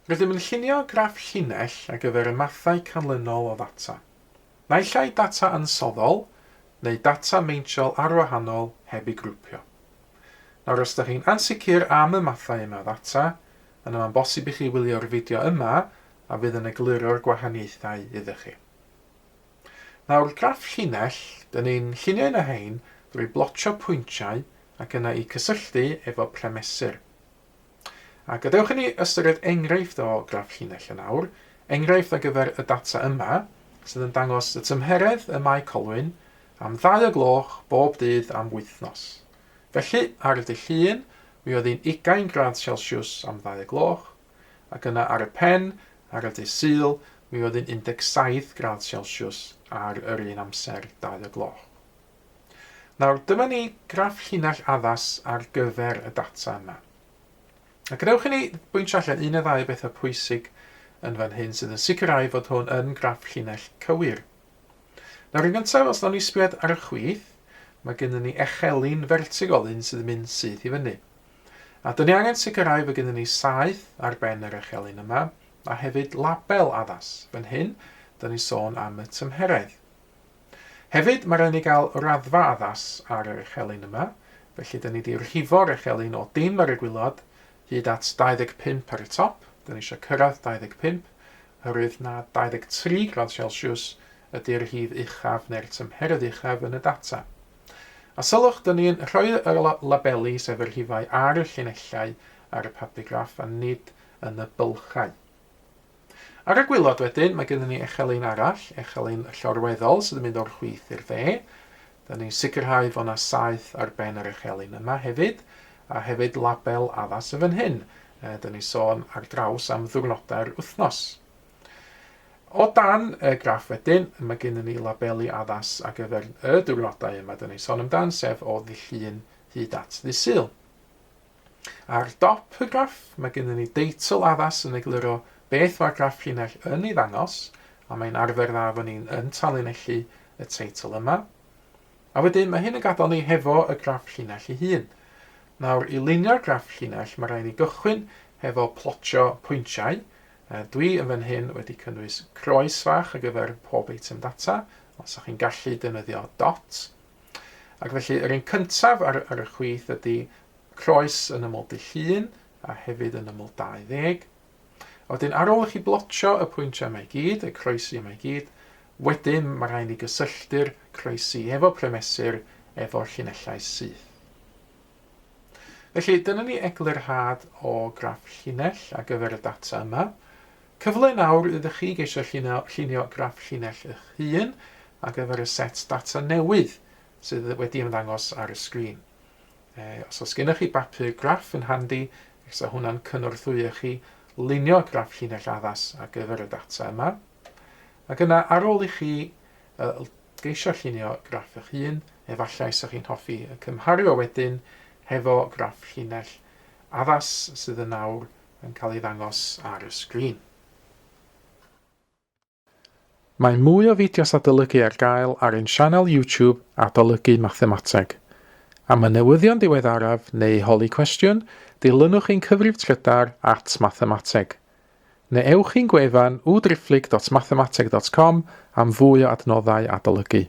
Rydym yn llunio graff llinell ar gyfer y mathau canlynol o ddata. Naill ai data ansoddol neu data meintiol arwahanol heb eu grwpio. Nawr os ydych chi'n ansicr am y mathau yma o ddata, yna mae'n bosib i chi wylio'r fideo yma a fydd yn egluro'r gwahaniaethau iddo chi. Nawr, graff llinell, dyn ni'n llunio un o hein drwy blotio pwyntiau ac yna eu cysylltu efo premesur. A gadewch i ni ystyried enghraifft o graff llinell yn awr, enghraifft ar gyfer y data yma, sydd yn dangos y tymheredd ym Mae Colwyn am ddau o gloch bob dydd am wythnos. Felly, ar y dydd Llun, mi oedd hi'n ugain gradd Celsiws am ddau o gloch, ac yna ar y pen, ar y dydd Sul, mi oedd hi'n 17 gradd Celsiws ar yr un amser, dau o gloch. Nawr, dyma ni graff llinell addas ar gyfer y data yma. A gadewch i ni bwyntio allan un neu ddau o bethau pwysig yn fan hyn sydd yn sicrhau fod hwn yn graff llinell cywir. Nawr, yn gyntaf, os nawn ni sbiad ar y chwith, mae gennym ni echelin fertigol, un sydd yn mynd syth i fyny. A dyn ni angen sicrhau fod gennym ni saeth ar ben yr echelin yma, a hefyd label addas. Fan hyn, dyn ni sôn am y tymheredd. Hefyd, mae rhaid ni gael raddfa addas ar yr echelin yma, felly dyn ni wedi rhifo'r echelin o dim ar y gwilod hyd at 25 ar y top, dyn ni eisiau cyrraedd 25, oherwydd na 23 gradd Celsius ydy'r rhif uchaf neu'r tymheredd uchaf yn y data. A sylwch, dyn ni'n rhoi y labeli, sef y rhifau, ar y llinellau ar y papur graff a nid yn y bylchau. Ar y gwilod wedyn, mae gennym ni echelin arall, echelin llorweddol sydd yn mynd o'r chwith i'r dde. Da ni'n sicrhau fod yna saeth ar ben yr echelin yma hefyd, a hefyd label addas yn fan hyn. E, da ni'n sôn ar draws am ddiwrnodau'r wythnos. O dan y graff wedyn, mae gennym ni labeli addas ar gyfer y diwrnodau yma da ni'n sôn amdan, sef o ddydd Llun hyd at ddydd Sul. Ar dop y graff, mae gennym ni deitl addas yn egluro beth mae'r graff llinell yn ei ddangos, a mae'n arfer dda fod ni'n yn tanlinellu y teitl yma. A wedyn mae hyn yn gadael ni hefo y graff llinell ei hun. Nawr, i lunio'r graff llinell, mae rhaid ni gychwyn hefo plotio pwyntiau. Dwi yn fan hyn wedi cynnwys croes fach ar gyfer pob eitem data, os ydych chi'n gallu defnyddio dot. Ac felly, yr un cyntaf ar, ar y chwith ydy croes yn ymyl dy llun a hefyd yn ymyl 20. A wedyn ar ôl i chi blotio y pwyntiau yma i gyd, y croesi yma i gyd, wedyn mae rhaid ni gysylltu'r croesi efo premesur efo'r llinellau syth. Felly, dyna ni eglurhad o graff llinell ar gyfer y data yma. Cyfle nawr iddo chi geisio llunio, llunio graff llinell eich hun ar gyfer y set data newydd sydd wedi ymddangos ar y sgrin. E, os oes gennych chi bapur graff yn handi, fysa hwnna'n cynorthwyo chi lunio graff llinell addas ar gyfer y data yma. Ac yna, ar ôl i chi uh, geisio llunio graff eich hun, efallai 'sa chi'n hoffi y cymharu o wedyn hefo graff llinell addas sydd yn awr yn cael ei ddangos ar y sgrin. Mae mwy o fideos adolygu ar gael ar ein sianel YouTube Adolygu Mathemateg. Am y newyddion diweddaraf neu holi cwestiwn, dilynwch ein cyfrif trydar at mathemateg. Neu ewch i'n gwefan www.mathemateg.com am fwy o adnoddau adolygu.